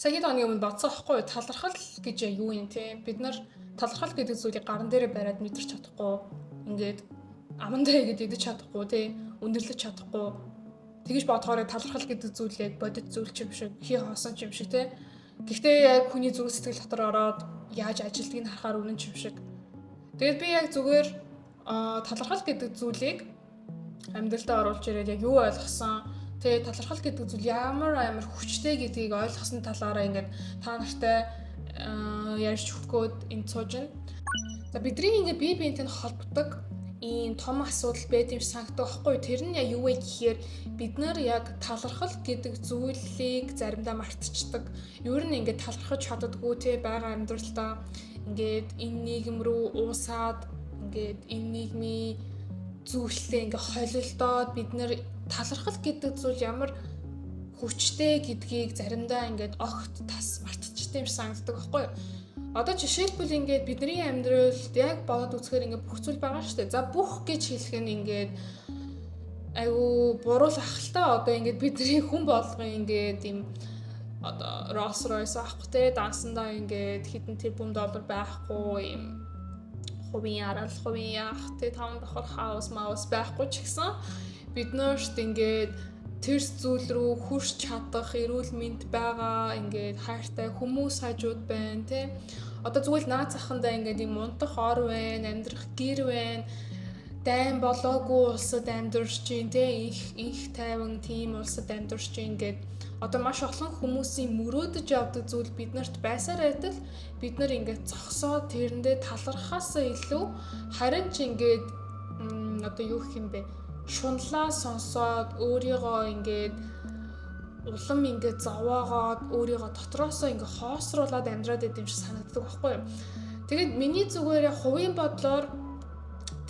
Сая хэд хоногийн өмнө бодсон аахгүй юу? Талархал гэж яг юу юм те? Бид нар талархал гэдэг зүйлийг гаран дээрээ бариад мэдэрч чадахгүй, ингээд амандаа игээд идэж чадахгүй те, өндөрлөж чадахгүй. Тэгэж бодохоор талархал гэдэг зүйл яг бодит зүйл ч юм шиг, хий хоосон ч юм шиг те. Гэхдээ яг хүний зүрх сэтгэл дотор ороод яаж ажилтгийг харахаар үнэн ч юм шиг. Тэгээд би яг зүгээр талархал гэдэг зүйлийг амьдралдаа оруулж ирээд яг юу ойлгосон, тэгээ талархал гэдэг зүйл ямар амар хүчтэй гэдгийг ойлгосон талаараа ингээд та нартай ярьж өгөх гээд энд сууж байна. За, бидний ингээд бие биентэй холбодог ийм том асуудал байд юм шиг санагддаг байхгүй. Тэр нь яг юу вэ гэхээр бид нар яг талархал гэдэг зүйлийг заримдаа мартчихдаг. Ер нь ингээд талархаж чаддаггүй те, байгаа амьдралдаа ингээд энэ нийгэм рүү уусаад, ингээд энэ нийгмийн зүйлтэй ингээд холилдоод, бид нар талархал гэдэг зүйл ямар хүчтэй гэдгийг заримдаа ингээд огт тас мартчихдаг юм шиг санагддаг байхгүй юу? Одоо жишээлбэл, ингээд бидний амьдралд яг бодоод үзэхээр ингээд бүх зүйл байгаа шүү дээ. За, бүх гэж хэлэх нь ингээд айгу буруу л ах л та. Одоо ингээд бидний хүн болгон ингээд юм одоо Rolls Royce авахгүй те, дансандаа ингээд хэдэн тэрбум доллар байхгүй, юм хувийн арал, хувийн яах те, таван давхар house маус байхгүй ч гэсэн бид нарт ингээд тэр зүйл рүү хүрч чадах эрүүл мэнд байгаа, ингээд хайртай хүмүүс хажууд байна те. Одоо зүгээр л наад захандаа ингээд юм унтах ор байна, амьдрах гэр байна, дайн болоогүй улсад амьдарч чинь те, инх инх тайван тийм улсад амьдарч чинь ингээд одоо маш олон хүмүүсийн мөрөөдөж явдаг зүйл биднэрт байсаар байтал бид нар ингээд зогсоод тэрэндээ талархахаас илүү харин ч ингээд одоо юу гэх юм бэ, шунлаа сонсоод, өөрийгөө ингээд улам ингээд зовоогоод, өөрийгөө дотроосоо ингээд хоосруулад амьдраад байд юм шиг санагддаг байхгүй юу. Тэгээд миний зүгээр хувийн бодлоор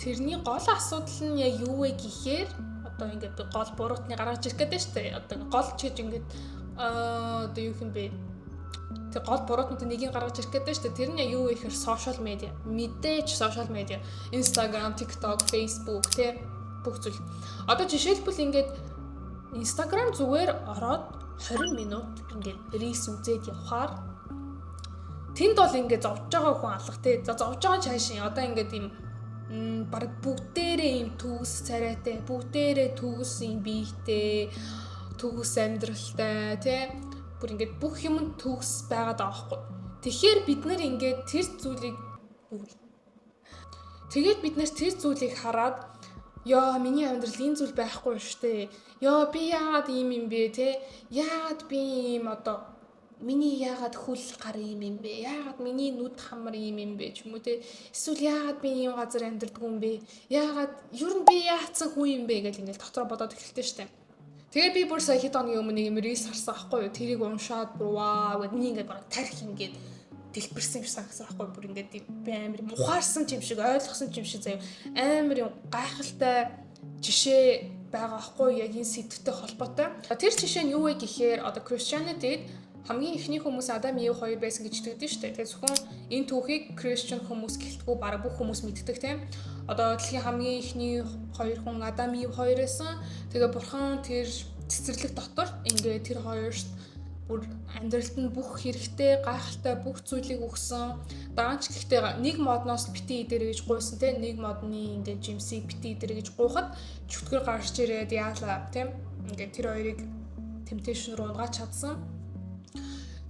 тэрний гол асуудал нь яг юу вэ гэхээр одоо ингээд гол буруутны гаргаж ирэх гэдэг шүү дээ. Одоо гол ч гэж ингээд одоо юу юм бэ? Тэр гол буруутнуудын нэгийг гаргаж ирэх гэдэг шүү дээ. Тэр нь яг юу вэ гэхээр social media. Мэдээж social media. Instagram, TikTok, Facebook те, бүх зүйл. Одоо жишээлбэл, ингээд Instagram зүгээр ороод 20 минут ингээд reels үзээд явхаар тэнд бол ингээд зовж байгаа хүн алга те. За, зовж байгаа цаашин одоо ингээд юм баг бүгдээрээ юм төгс царайтай, бүгдээрээ төгс юм биетэй, төгс амьдралтай тий. Бүр ингээд бүх юм төгс байгаад байгаа байхгүй. Тэгэхээр бид нар ингээд тэр зүйлийг, тэгээд бид нар тэр зүйлийг хараад: "Ёо, миний амьдрал энэ зүйл байхгүй шүү дээ. Ёо, би яагаад ийм юм бэ те? Яагаад би ийм, одоо миний яагаад хөл гар ийм юм бэ? Яагаад миний нүд хамар ийм юм бэ ч юм уу те? Эсвэл яагаад би ийм газар амьдардаг юм бэ? Яагаад ер нь би яатсан хүн юм бэ?" гэл ингээл дотроо бодоод эхэлдэг штэ. Тэгээ би бүр сая хэд хоногийн өмнө нэг юм reels харсан аахгүй юу? Тэрийг уншаад бүр вау гэд миний ингээд бараг тарих ингээд дэлбэрсэн юм шиг санагдсан байхгүй, бүр ингээд би амар юм ухаарсан юм шиг, ойлгосон юм шиг заяа, амар юм гайхалтай жишээ байгаа байхгүй, яг энэ сэдвтэй холбоотой. Тэр жишээ нь юу вэ гэхээр одоо Christianity-д хамгийн эхний хүмүүс Адам, Ев хоёр байсан гэж итгэдэг шүү дээ. Тэгээ зөвхөн энэ түүхийг Christian хүмүүс гэлтгүй бараг бүх хүмүүс мэддэг тийм. Одоо дэлхийн хамгийн эхний хоёр хүн Адам, Ев хоёр байсан. Тэгээ бурхан тэр цэцэрлэг дотор ингээд тэр хоёрт бүр амьдралд нь бүх хэрэгтэй, гайхалтай бүх зүйлийг өгсөн. Даанч гэхдээ нэг модноос бити идэрэ гэж гуйсан те, нэг модны ингээд жимсийг бити идэрэ гэж гуйхад чөтгөр гарч ирээд яалаа тийм, ингээд тэр хоёрыг temptation руу унгааж чадсан.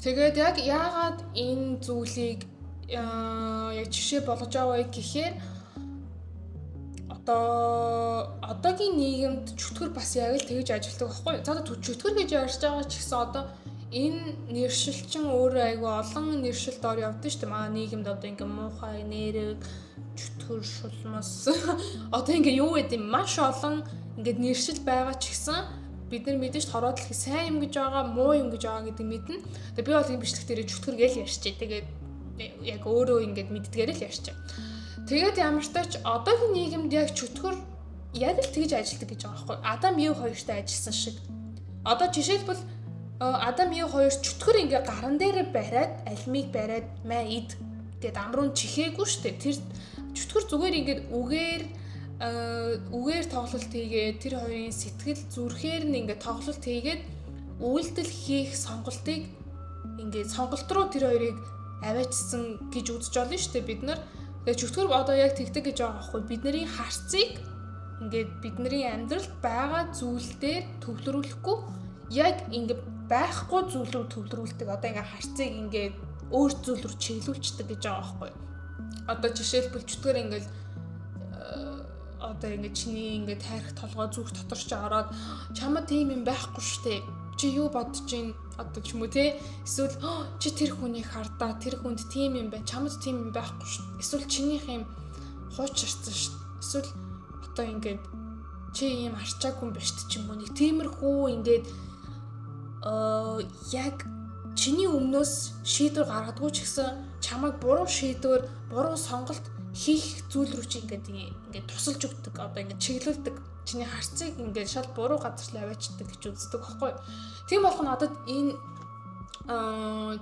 Тэгээд яг яагаад энэ зүйлийг яг жишээ болгож байгаа вэ гэхээр одоо одоогийн нийгэмд чөтгөр бас яг л тэгж ажилладаг байхгүй юу? За, одоо чөтгөр гэж ярьж байгаа ч гэсэн одоо энэ нэршил чинь өөрөө айгүй олон нэршилд ор явдсан шүү дээ. Маа нийгэмд одоо ингээ муухай нэрэг, чөтгөр, шулмас, одоо ингээ юу гэдэг юм, маш олон ингээд нэршил байгаа ч гэсэн бид нар мэдэн шүү, хороо дэлхий сайн юм гэж байгаа, муу юм гэж байгаа гэдэг мэднэ. Тэгээ би бол энэ бичлэг дээр чөтгөр гээл ярьчих. Тэгээд яг өөрөө ингээд мэддгээр л ярьчих. Тэгээд ямар ч тач одоогийн нийгэмд яг чөтгөр яг л тэгж ажилладаг гэж байгаа байхгүй. Адам, Ев хоёртой ажилласан шиг. Одоо жишээлбэл, Адам, Ев хоёр чөтгөр ингээ гаран дээрээ бариад, алимыг бариад "Маа, ид" гэд амруун чихээгүй шүү дээ. Тэр чөтгөр зүгээр ингээд үгээр тоглолт хийгээд, тэр хоёрын сэтгэл зүрхээр нь ингээд тоглолт хийгээд үйлдэл хийх сонголтыг Ингээд сонголт руу тэр хоёрыг аваачсан гэж үзэж болно шүү дээ бид нар. Тэгээ чөтгөр одоо яг тэгдэг гэж байгаа байхгүй, бидний харцыг ингээд бидний амьдралд байгаа зүйл дээр төвлөрүүлэхгүй, яг ингээд байхгүй зүйл рүү төвлөрүүлдэг. Одоо ингээд харцыг ингээд өөр зүйл рүү чиглүүлчихдэг гэж байгаа байхгүй. Одоо жишээлбэл, чөтгөр ингээд одоо ингээд чиний ингээд тайрах толгой, зүрх дотор чи ороод чамд тийм юм байхгүй штэ, чи юу бодож гин одоо ч юм уу те, эсвэл чи тэр хүнийг хардаа, тэр хүнд тийм юм байна, чамд тийм юм байхгүй шүү, эсвэл чинийх юм хуучирсан шүү, эсвэл одоо ингээд чи ийм арчаагүй юм байна шүү ч юм уу, нэг тиймэрхүү ингээд яг чиний өмнөөс шийдвэр гаргадаггүй ч гэсэн чамайг буруу шийдвэр, буруу сонголт хийх зүйл рүү чи ингээд ингээд тусалж өгдөг, одоо ингээд чиглүүлдэг, чиний харцыг ингээд шал буруу газар л аваачдаг гэж үздэг байхгүй. Тийм болох надад энэ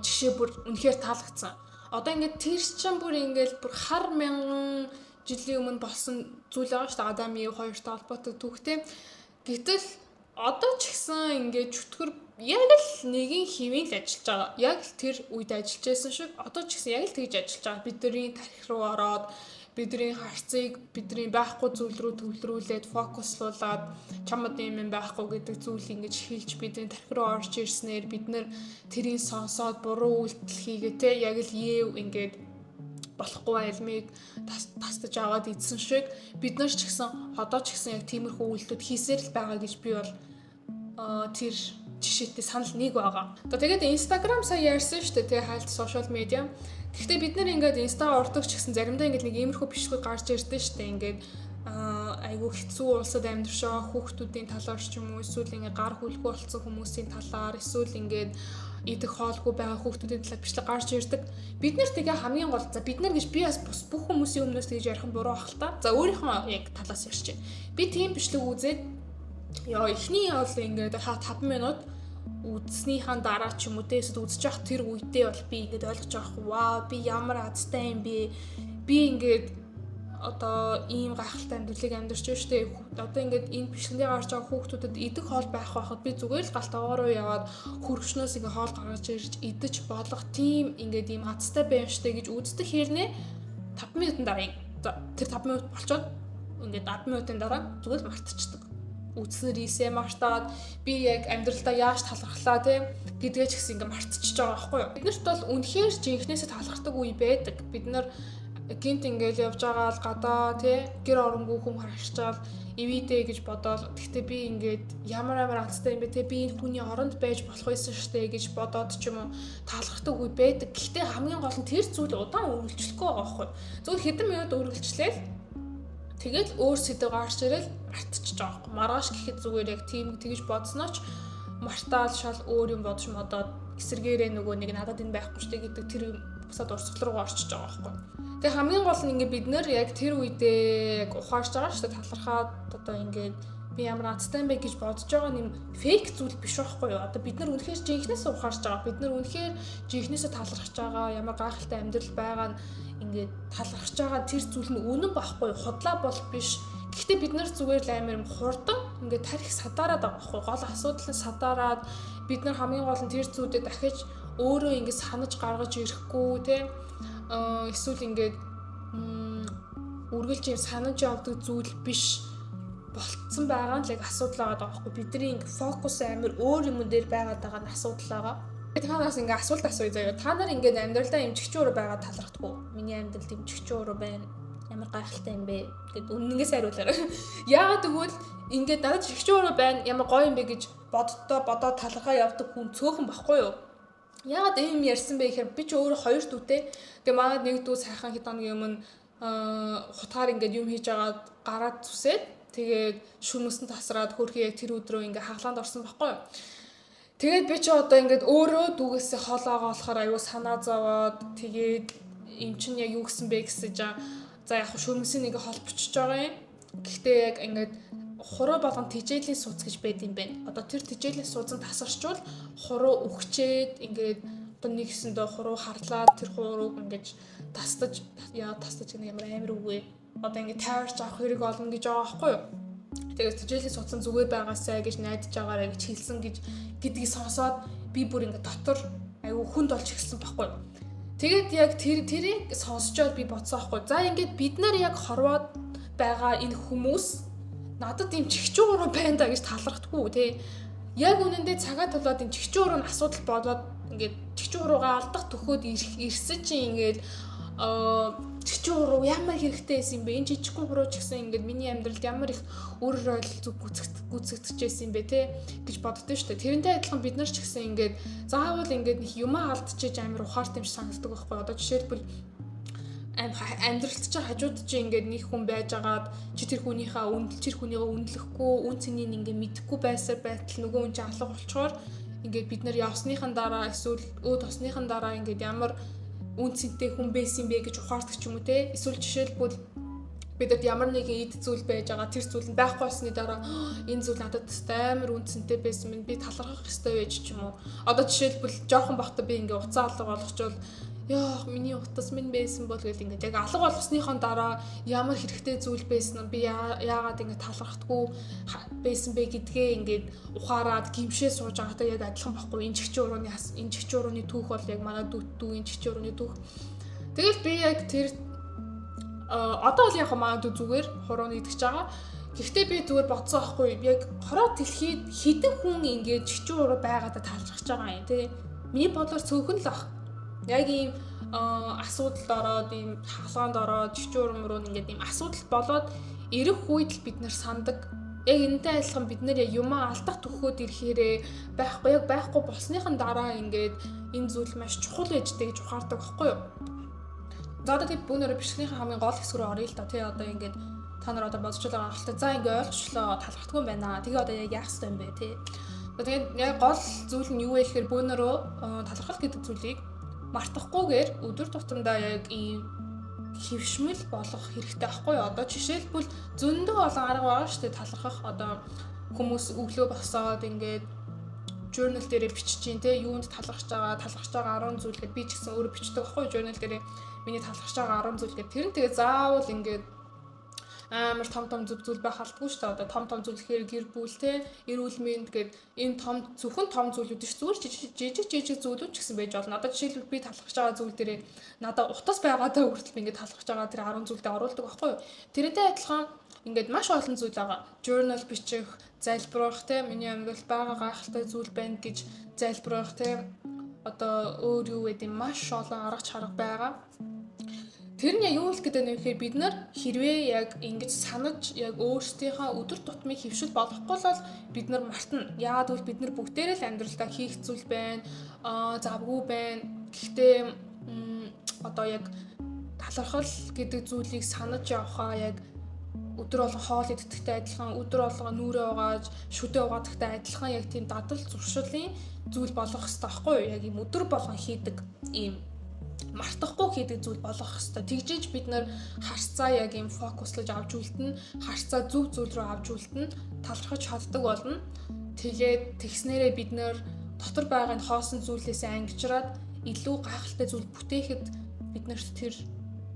жишээ бүр үнэхээр таалагдсан. Одоо ингээд тэр чин бүр ингээд бүр хар мянган жилийн өмнө болсон зүйл байгаа шүү дээ. Адам Ев хоёртой холбоотой түүхтэй. Гэтэл одоо ч гэсэн ингээд чөтгөр яг л нэгin хэвийн л ажиллаж байгаа. Яг л тэр үед ажиллаж байсан шиг одоо ч гэсэн яг л тэгж ажиллаж байгаа. Бидний тархи руу ороод бидний харцыг бидний байхгүй зүйл рүү төвлөрүүлээд, фокуслуулад, чамд юм юм байхгүй гэдэг зүйл ингэж хэлж бидний тархи руу орж ирснээр бид нэр тэрийг сонсоод буруу үйлдэл хийгээ те, яг л Ев ингээд болохгүй алмыг тастаж аваад идсэн шиг бид нар ч гэсэн одоо ч гэсэн яг тиймэрхүү үйлдэлүүд хийсээр л байгаа гэж би бол тэр жишээтэй санал нэг байгаа. Одоо тэгээд Instagram сая ярьсан шүү дээ, тий, хайлт social media. Гэхдээ бид нар ингээд Insta ордог ч гэсэн заримдаа ингээд нэг иймэрхүү бичлэг гарч ирдэ шүү дээ. Ингээд айгүй хэцүү улсад амьдарч байгаа хүүхдүүдийн талаар ч юм уу, эсвэл ингээд гар хүлгүй болсон хүмүүсийн талаар, эсвэл ингээд идэх хоолгүй байгаа хүүхдүүдийн талаар бичлэг гарч ирдэг. Бид нар тэгээ хамгийн гол, за, бид нар гэж би бас бус бүх хүмүүсийн өмнөөс тэгж ярих нь буруу ах л та. За, өөрийнхөө яг талаас ярьчих. Би тийм бичлэг үзээд ёо, эхний бол ингээд 5 минут үзснийхаа дараа ч юм уу те, эсвэл үзэж явах тэр үедээ бол би ингээд ойлгож байгаа, вау, би ямар азтай юм бэ, би ингээд одоо ийм гайхалтай амьдралыг амьдарч байна штэ. Одоо ингээд энэ бичлэгээр гарч байгаа хүүхдүүдэд идэх хоол байх байхад би зүгээр л гал тогоо руу яваад хөргөчнөөс ингээд хоол гаргаж ирж идэж болох тийм ингээд ийм азтай байна штэ гэж үздэг хэрнээ 5 минутын дараа, тэр 5 минут болчоод ингээд 10 минутын дараа зүгээр л мартчихдаг. Үзсэн рилсээ мартаад, би яг амьдралдаа яаж талархлаа те гэдгээ ч гэсэн ингээ мартчихж байгаа байхгүй юу. Бид нарт бол үнэхээр жинхнээсээ талархдаг үе байдаг. Бид нар гинт ингээл явж байгаа л гадаа те гэр оронгүй хүн харчаал ивидэ гэж бодоол, гэхдээ би ингээд ямар амар азтай юм бэ те, би энэ хүний оронд байж болох байсан штэ гэж бодоод ч юм уу талархдаг үе байдаг. Гэхдээ хамгийн гол нь тэр зүйл удаан үргэлжлэхгүй байгаа байхгүй юу. Зөвхөн хэдэн минут үргэлжлээл тэгэл өөр сэдэв гарч ирэл мартчихж байгаа байхгүй. Маргааш гэхэд зүгээр яг тийм тэгж бодсноо ч мартаал шал өөр юм бодож модоод эсэргээрээ нөгөө нэг надад энэ байхгүй штэ гэдэг тэр бусад урсгал руу орчиж байгаа байхгүй. Тэгээ хамгийн гол нь ингээд бид нэр яг тэр үедээ яг ухаарч байгаа шүү дээ, талархаад одоо ингээд би ямар азтай юм бэ гэж бодож байгаа юм fake зүйл биш байхгүй юу? Одоо бид нар үнэхээр жинхнээсээ ухаарч байгаа. Бид нар үнэхээр жинхнээсээ талархаж байгаа, ямар гайхалтай амьдрал байгаа нь ингээд талархаж байгаа тэр зүйл нь үнэн байхгүй юу? Худлаа бол биш. Гэхдээ бид нар зүгээр л амар юм хурдан ингээд тарих садаарад байгаа байхгүй юу? Гол асуудал нь садаарад, бид нар хамгийн гол нь тэр зүйлээ дахиж өөрөө ингээд санаж гаргаж ирэхгүй те, эсвэл ингээд үргэлж юм санаж явдаг зүйл биш болцсон байгаа нь л яг асуудал байгаа байхгүй, бидний ингээ фокус амар өөр юмн дээр байгаад байгаа нь асуудал байгаа. Танаас ингээ асуулт асууя заяа. Та нар ингээд амьдралдаа эмчигчин уруу байгаа талархдаггүй? Миний амьдралд эмчигчин уруу байна. Ямар гайхалтай юм бэ гэд үннээс хариулаарай. Яагаад гэвэл ингээд надад чигчин уруу байна, ямар гоё юм бэ гэж боддоо бодоод талархаа явдаг хүн цөөхөн баггүй юу? Яагаад ийм ярьсан бэ гэхээр би ч өөрөө хоёр дүүтэй. Тэгээ манай нэг дүү сайхан хэд хоногийн өмнө хутгаар ингээд юм хийж агаад гараад зүсээд, тэгээд шүмэсэн тасраад хөрхий яг тэр өдрөө ингээд хаглаанд орсон байхгүй юу? Тэгээд би чи одоо ингээд өөрөө дүүгээсээ хол байгаа болохоор аюу санаа зовоод, тэгээд юм чинь яг юу гэсэн бэ гэсэн жаа, за яг шүмэсийг нэг холбочж байгаа юм. Гэхдээ яг ингээд хуруу болгон тэжээлийн сууц гэж байд юм байна. Одоо тэр тэжээлийн сууцанд тасарчвал хуруу үхчээд, ингээд одоо нэг гэсэндээ хуруу харлаад тэр хурууг ингээд тастаж, яа, тастаж гэнэ, ямар амар үгүй. Одоо ингээд тайварч авах хэрэг олно гэж байгаа байхгүй юу? Тэгээд тэжээлийн сууцсан зүгээр байгаасай гэж найдаж байгаарэ гэж хэлсэн гэж гэдгийг сонсоод би бүр ингээд дотор Айгүй хүнд болж ирсэн байхгүй. Тэгээд яг тэрийг сонсчоод би бодсон байхгүй. За, ингээд бид нар яг хорвоод байгаа энэ хүмүүс надад ийм чигчүү уруу байна да гэж талархдаггүй тий. Яг үнэндээ цагаа тулаад энэ чигчүү уруу нь асуудал болоод, ингээд чигчүү уруугаа алдах төхөөд ирсэн чинь ингээд чигчүү уруу ямар хэрэгтэй байсан юм бэ? Энэ жижигхэн хуруу ч гэсэн ингээд миний амьдралд ямар их үр роль зүг гүйцэтгэжсэн юм бэ те гэж боддоо шүү дээ. Тэрнтэй адилхан бид нар ч гэсэн ингээд заавал ингээд нэг юмаа алдчихэж амар ухаартай юм шиг санагддаг байхгүй. Одоо жишээлбэл, амьдралд чи хажууд чи ингээд нэг хүн байжгаад чи тэр хүнийхээ үнэл тэр хүнийгээ үнэлэхгүй, үн цэнийг ингээд мэдэхгүй байсаар байтал нөгөө хүн чи алга болчоор ингээд бид нар явсныхан дараа эсвэл өөд тосныхан дараа ингээд ямар үн цэнтэй хүн байсан бэ гэж ухаардаг ч юм уу те. Эсвэл жишээлбэл, бидэд ямар нэгэн эд зүйл байж байгаа, тэр зүйл нь байхгүй болсны дараа энэ зүйл надад амар үн цэнтэй байсан минь, би талархах ёстой байж ч юм уу. Одоо жишээлбэл, жоохон бахта би ингээ утсаа алга болгочвол яа, миний утас минь байсан бол гэл ингээд яг алга болгосныхон дараа ямар хэрэгтэй зүйл байсан, би яагаад ингээд талархдаггүй байсан бэ гэдгээ ингээд ухаарад гимшээ сууж байгаатай яг адилхан байхгүй. Энэ чигчийн урууны түүх бол яг манай дүү дүүгийн чигчийн урууны түүх. Тэгэл би яг тэр одоо бол яг манай дүү зүгээр хурууны идэж байгаа. Гэхдээ би зүгээр бодсон байхгүй, яг хороо дэлхийд хэдэн хүн ингээд чигчийн уруу байгаадаа талархаж байгаа юм те. Миний бодлоор цөөхөн л ах. Яг ийм асуудалд ороод, ийм хаалгаанд ороод, чичүүр мөрөө ингээд ийм асуудал болоод ирэх үед л бид нар сандаг. Яг энэтэй адилхан бид нар яг юмаа алдах төхөөд ирэхээрээ байхгүй, яг байхгүй болсныхан дараа ингээд энэ зүйл маш чухал байжтэй гэж ухаардаг байхгүй юу? За, одоо тэг бүүнөрөө бичлэгийнхээ хамгийн гол хэсэг рүү оръё л да, тий. Одоо ингээд та нар одоо бодож байгаа ахalta, за, ингээ ойлгочлоо, талархдаггүй юм байна. Тэгээ одоо яг яах ёстой юм бэ, тий? Тэгээд яг гол зүйл нь юу вэ гэхээр бөөнөрөө талархал гэдэг зүйлийг мартахгүйгээр өдөр тутамдаа яг ийм хэвшмэл болгох хэрэгтэй байхгүй юу? Одоо жишээлбэл, зөндөө олон арга байгаа шүү дээ талархах. Одоо хүмүүс өглөө босоод ингээд journal дээрээ бичиж чинь те, юунд талархаж байгаа, талархаж байгаа 10 зүйл гэдээ. Би ч гэсэн өөрөө бичдэг байхгүй юу, journal дээрээ миний талархаж байгаа 10 зүйл гэдэг. Тэр нь тэгээ заавал ингээд амар том том зүг зүйл байх албагүй шүү дээ. Одоо том том зүйл гэхээр гэр бүл те, эрүүл мэнд гээд энэ том зөвхөн том зүйлүүд ш, зүгээр жижиг жижиг зүйлүүд ч гэсэн байж болно. Одоо жишээлбэл, би талархаж байгаа зүйл дээрээ надад утас байгаадаа хүртэл би ингээд талархаж байгаа тэр 10 зүйлдээ оруулдаг байхгүй юу. Тэрнтэй адилхан ингээд маш олон зүйл байгаа. Journal бичих, залбирах те, миний амьдрал байгаа гайхалтай зүйл байна гэж залбирах те. Одоо өөр юу гэдэг, маш олон арга чарга байгаа. Тэр нь юу хэлэх гэдэг нь вэ гэхээр бид нар хэрвээ яг ингэж санаж, яг өөрсдийнхөө өдөр тутмын хэвшил болохгүй бол бид нар мартна. Яагаад гэвэл бид нар бүгдээрээ л амьдралдаа хийх зүйл байна, завгүй байна. Гэхдээ одоо яг талархал гэдэг зүйлийг санаж явахаа яг өдөр болгон хоол иддэгтэй адилхан, өдөр болгон нүүрээ угааж, шүдээ угаадагтай адилхан яг тийм дадал зуршилын зүйл болгох хэрэгтэй байхгүй юу? Яг ийм өдөр болгон хийдэг, ийм мартахгүй хийдэг зүйл болгох хэрэгтэй. Тэгжээж бид нар харцаа яг ийм фокуслаж авч үлдэнэ, харцаа зөв зүйл рүү авч үлдэнэ, талархаж чаддаг болно. Тэгээд тэгснээрээ бид нар дотор байгаа энэ хоосон зүйлээс ангижраад илүү гайхалтай зүйл бүтээхэд биднэрт тэр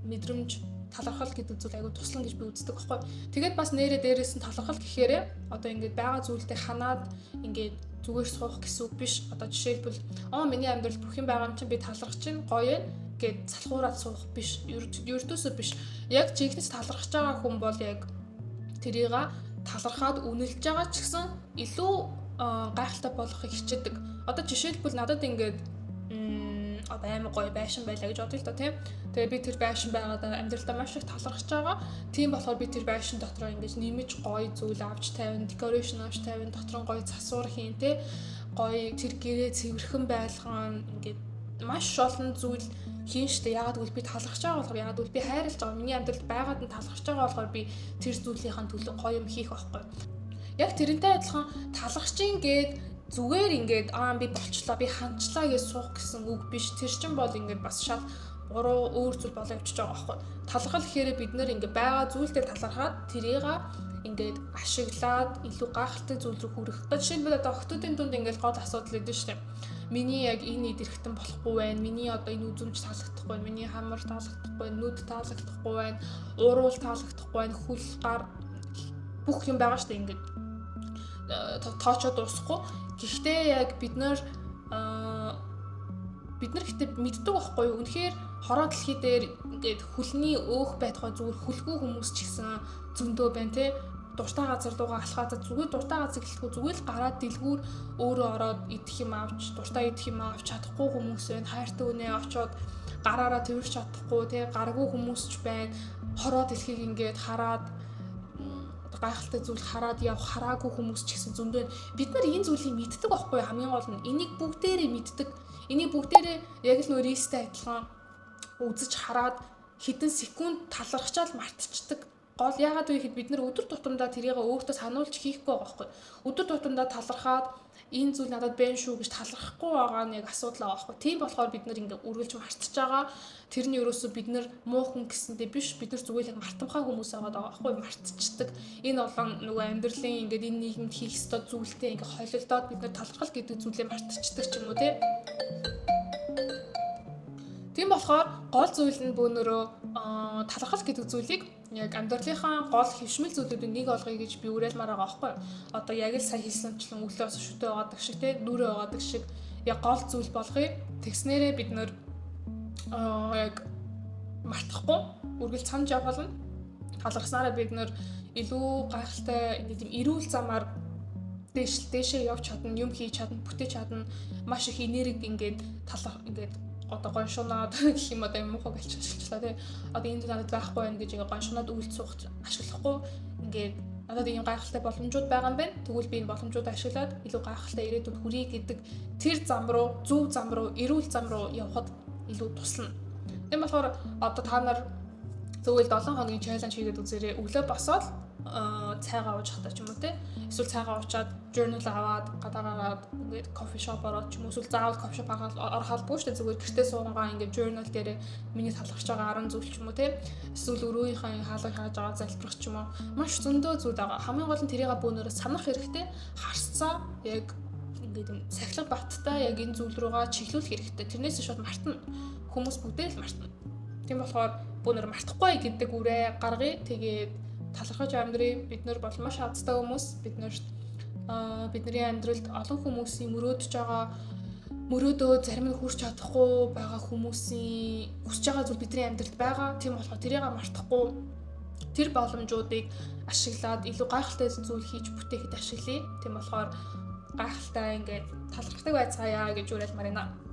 мэдрэмж, талархал гэдэг зүйл айгу туслана гэж би үздэг байхгүй. Тэгээд бас нэрээ дээрээс нь талархал гэхээрээ одоо ингээд байгаа зүйлдээ ханаад ингээд зүгээр суух гэсэн үг биш. Одоо жишээлбэл, "Аа, миний амьдрал бүх юм байгаа юм чинь би талархаж чинь гоё гээд салхуураад суух биш. Ердөөсөө биш. Яг жинхэнэ талархаж байгаа хүн бол яг тэрийг талархаад үнэлж байгаа ч гэсэн илүү гайхалтай болохыг хичээдэг. Одоо жишээлбэл, надад ингээд одоо амар гоё байшин байлаа гэж бодъё л доо, тийм. Тэгээ би тэр байшин байгаад амьдралдаа маш их талархаж байгаа. Тийм болохоор би тэр байшин дотроо ингэж нэмэж гоё зүйл авч тавина, decoration авч тавина, дотор нь гоё засвар хийн, тий. Гоё тэр гэрээ цэвэрхэн байлган, ингээд маш олон зүйл хийн штэ. Яагаад гэвэл би талархаж байгаа болохоор, яагаад гэвэл би хайрлаж байгаа. Миний амьдралд байгаад нь талархаж байгаа болохоор би тэр зүйлийнхаа төлөө гоё юм хийх байхгүй. Яг тэрнтэй адилхан талархаж ин гээд зүгээр ингээд "Аа, би болчлоо, би ханчлаа" гэж суух гэсэн үг биш. Тэр чинь бол ингээд бас шал буруу өөр зүйл болоо явчихж байгаа байхгүй. Талархал гэхээр бид нэр ингээд байгаа зүйлдээ талархаад тэрийг ингээд ашиглаад илүү гайхалтай зүйл рүү хүрэх. Одоо жишээлбэл, одоо охтуудын дунд ингээд гол асуудал өгдөн шүү дээ. Миний яг энэ эд эрхтэн болохгүй байна. Миний одоо энэ үзэмж таалагдахгүй байна. Миний хамар таалагдахгүй байна. Нүд таалагдахгүй байна. Уруул таалагдахгүй байна. Хөл, гар, бүх юм байгаа шүү дээ ингээд тоочоо дуусахгүй. Гэхдээ яг бид нар Бид нар гэтээ мэддэг байхгүй юу? Үнэхээр хороо дэлхий дээр ингээд хүлний өөх байтугай зүгээр хүлгүй хүмүүс ч гэсэн зөндөө байна те. Дуртай газар руугаа алхаад зүгээр дуртай газар гэлтгүй зүгээр л гараад дэлгүүр өөрөө ороод идэх юм авч, дуртай идэх юм авч чадахгүй хүмүүс байна. Хайртай үнэ очоод гараараа тэрвэрч чадахгүй те, гаргүй хүмүүс ч байна. Хороо дэлхийг ингээд хараад гайхалтай зүйл хараад явах хараагүй хүмүүс ч гэсэн зөндөө. Бид нар энэ зүйлийг мэддэг байхгүй, хамгийн гол нь энийг бүгдээрээ мэддэг. Энийг бүгдээрээ яг л нөө рейстэй адилхан үзэж хараад хэдэн секунд талархчаал мартчихдаг. Гол яагаад вэ гэхэд бид нар өдөр тутамдаа тэрийг өөртөө сануулж хийхгүй байгаа байхгүй. Өдөр тутамдаа талархаад энэ зүйл надад байна шүү гэж талархахгүй байгаа нь яг асуудал байгаа байхгүй. Тийм болохоор бид нар ингээ үргэлж мартаж байгаа. Тэр нь ерөөсөө бид нар муу хүн гэсэндээ биш, бид нар зүгээр л мартамхай хүмүүс байгаа даа байхгүй, мартчихдаг. Энэ олон нөгөө амьдралын ингээд энэ нийгэмд хийх ёстой зүйлтэй ингээ холилдоод бид нар талархал гэдэг зүйлээ мартчихдаг ч юм уу те. Тийм болохоор гол зүйл нь бөөнөрөө талархал гэдэг зүйлийг яг амьдралынхаа гол хэвшмэл зүйлүүдийн нэг болгоё гэж би уриалмаар байгаа байхгүй. Одоо яг л сая хэлсэнчлэн өглөө бас шүтээ байгадаг шиг те, нүрээ байгадаг шиг яг гол зүйл болгоё. Тэгснээрээ бид нөр яг мартахгүй үргэлж санаж явах болно. Талархсанараа бид нөр илүү гайхалтай нэг тийм эрүүл замаар дээшээ явж чадна, юм хийж чадна, бүтээж чадна, маш их энерги ингээд талах ингээд одоо гоншунаад гэх юм одоо юм муухай гэлчихлээ тий. Одоо энэ надад байхгүй байна гэж ингээ гоншунаад үйлд суух ашиглахгүй, ингээд надад ийм гайхалтай боломжууд байгаа юм байна. Тэгвэл би энэ боломжуудыг ашиглаад илүү гайхалтай ирээдүйд хүрье гэдэг тэр зам руу, зөв зам руу, эрүүл зам руу явхад илүү туслана. Тийм болохоор одоо та нар зөвхөн 7 хоногийн challenge хийгээд үзээрэй. Өглөө босоод цайгаа ууж хатаа ч юм уу те. Эсвэл цайгаа уучаад journal аваад гадаа гараад ингээд coffee shop ороод ч юм уу, эсвэл заавал coffee shop орох албагүй шүү дээ. Зүгээр гэртээ суугангаа ингээд journal дээр миний талархаж байгаа 10 зүйл ч юм уу те. Эсвэл өрөөнийхөө хаалга хааж байгаа залбирах ч юм уу. Маш зөндөө зүйл байгаа. Хамгийн гол нь тэрийг бөөнөрөө санах хэрэгтэй. Харцаа яг ингээд юм сахилга баттай яг энэ зүйл рүүгээ чиглүүлэх хэрэгтэй. Тэрнээс шууд мартна. Хүмүүс бүгдээ л мартна. Тийм болохоор бөөнөр мартахгүй гэдэг үрээ гаргая. Тэгээд талархаж амьдрий. Бид нар бол маш азтай хүмүүс. Бид нарт бидний амьдралд олон хүмүүсийн мөрөөдөж байгаа мөрөөдөө зарим нь хүрч чадахгүй байгаа хүмүүсийн хүсэж байгаа зүйл бидний амьдралд байгаа. Тийм болохоор тэрийг мартахгүй тэр боломжуудыг ашиглаад илүү гайхалтай зүйл хийж бүтээхэд ашиглая. Тийм болохоор гайхалтай ингээд талархдаг байцгаая гэж уриалмаар байна.